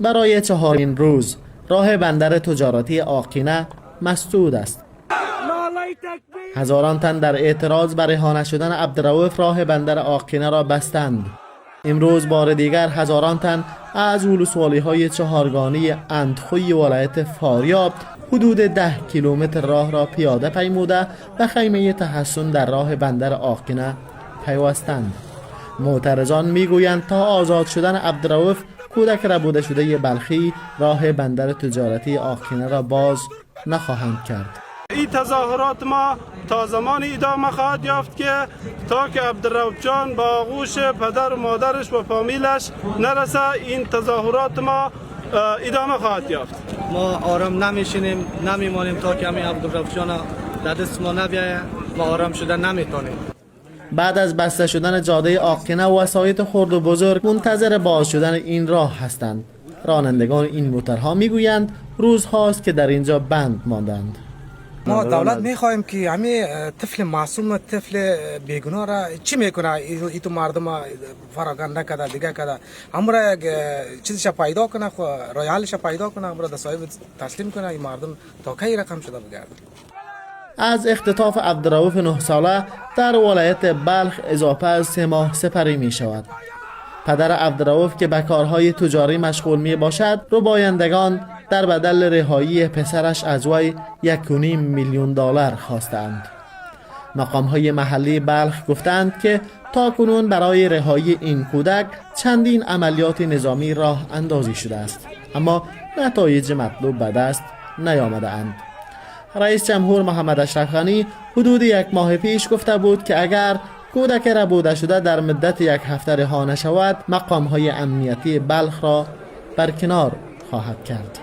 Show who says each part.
Speaker 1: برای چهارمین روز راه بندر تجارتی آقینه مسدود است. هزاران تن در اعتراض بر رها نشدن عبدالرؤوف راه بندر آقینه را بستند. امروز بار دیگر هزاران تن از ولسوالی های چهارگانه اندخوی ولایت فاریاب حدود 10 کیلومتر راه را پیاده پیموده و خیمه تحصن در راه بندر آقینه پیوستند. معترضان میگویند تا آزاد شدن عبدالرؤوف، کودک ربوده شده بلخی، راه بندر تجارتی آقینه را باز نخواهند کرد.
Speaker 2: این تظاهرات ما تا زمان ادامه خواهد یافت که تا که عبدالرؤوف جان با آغوش پدر و مادرش و فامیلش نرسه، این تظاهرات ما ادامه خواهد یافت.
Speaker 3: ما آرام نمیشینیم، نمیمانیم تا که همین عبدالرؤوف جان در دست ما نبیایه. ما آرام شده نمیتونیم.
Speaker 1: بعد از بسته شدن جاده آقینه، وسایط خرد و بزرگ منتظر باز شدن این راه هستند. رانندگان این موترها میگویند روز هاست که در اینجا بند ماندند.
Speaker 4: ما دولت میخواهیم که همه طفل معصوم، طفل بیگناه را چی میکنه؟ ای تو مردم فراگنده کرده، دیگه کرده. امرا یک چیزش پیدا کنه، خو راه حلش پیدا کنه، امرا در صاحب تسلیم کنه. این مردم تا کی رقم شده بگرد؟
Speaker 1: از اختطاف عبدالرؤوف 9 ساله در ولایت بلخ اضافه از 3 ماه سپری می شود. پدر عبدالرؤوف که به کارهای تجاری مشغول می باشد، ربایندگان در بدل رهایی پسرش از وی 1.5 میلیون دلار خواستند. مقام های محلی بلخ گفتند که تا کنون برای رهایی این کودک چندین عملیات نظامی راه اندازی شده است، اما نتایج مطلوب به دست نیامده اند. رئیس جمهور محمد اشرف غنی حدود یک ماه پیش گفته بود که اگر کودک ربوده شده در مدت یک هفته رها نشود، مقام های امنیتی بلخ را برکنار خواهد کرد.